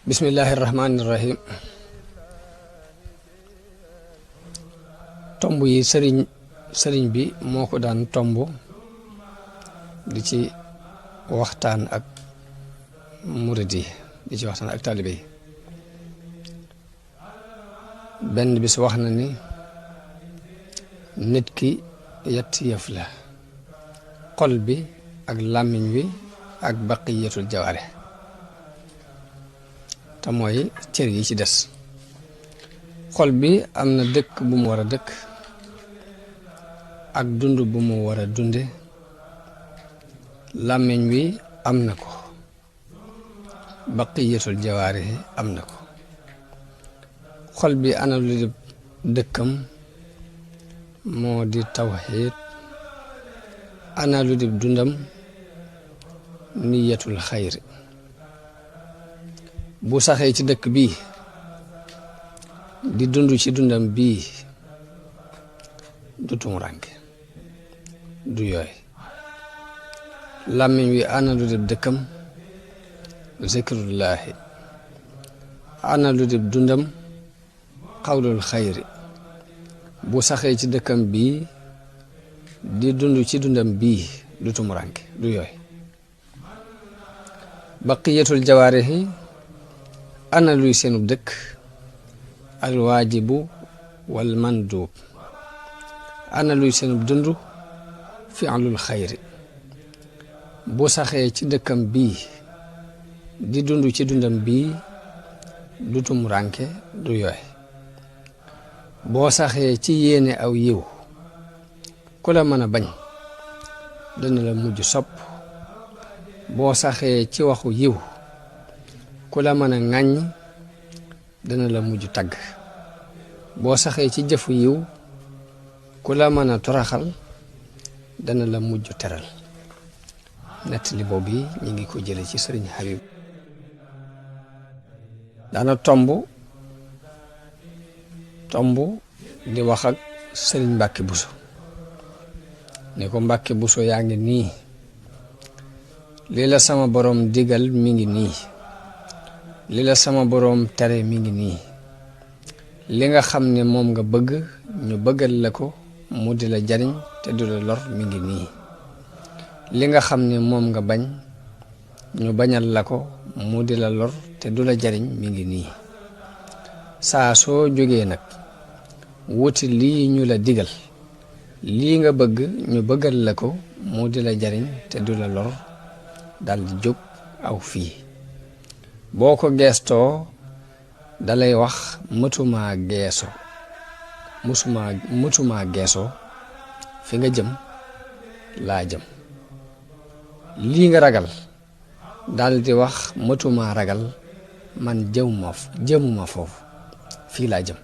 bismillahi rahmaani rahim tomb yi sëriñ bi moo ko daan tomb di ci waxtaan ak murid yi di ci waxtaan ak taalibe yi benn bis wax na ni nit ki yetti yëf la xol bi ak làmmiñ wi ak baqiyatul jawaare te mooy cër yi ci des xol bi am na dëkk bu mu war a dëkk ak dund bu mu war a dunde làmmiñ wi am na ko baqiyatul jawaare am na ko xol bi ana lu di dëkkam moo di tawxiid ana lu di dundam niyatul xayri bu saxee ci dëkk bii di dund ci dundam bii du tumuranke du yooy làmmiñ wi ana lu di dëkkam zikrullaahi ana lu di dundam xawlul xayri bu saxee ci dëkkam bii di dund ci dundam bii du tumuranke du yooy baqiyatul jawaarihi ana luy seenub dëkk alwaajibu wal manduub ana luy seenub dund fi'lul xayri bu saxee ci dëkkam bii di dund ci dundam bii du tumuranke du yooy boo saxee ci yéene aw yiw ku la mën a bañ dana la mujj sopp boo saxee ci waxu yiw ku la mën a ŋàññ dana la mujj tagg boo saxee ci jëfu yiw ku la mën a toraxal dana la mujj teral nettali boobu yi ñu ngi ko jële ci sëriñ Habib daana tomb di wax ak sëriñ Mbàkke Buso ne ko Mbàkke Buso yaa ngi nii li la sama boroom digal mi ngi nii li la sama boroom tere mi ngi nii li nga xam ne moom nga bëgg ñu bëggal la ko mu di la jariñ te du la lor mi ngi nii li nga xam ne moom nga bañ ñu bañal la ko mu di la lor te du la jariñ mi ngi nii saa soo jógee nag wuti lii ñu la digal lii nga bëgg ñu bëggal la ko mu di la jariñ te du la lor dal di jóg aw fii boo ko geestoo dalay wax mëtumaa geesoo fi nga jëm laa jëm lii nga ragal dal di wax mëtumaa ragal man jëmuma foofu fii laa jëm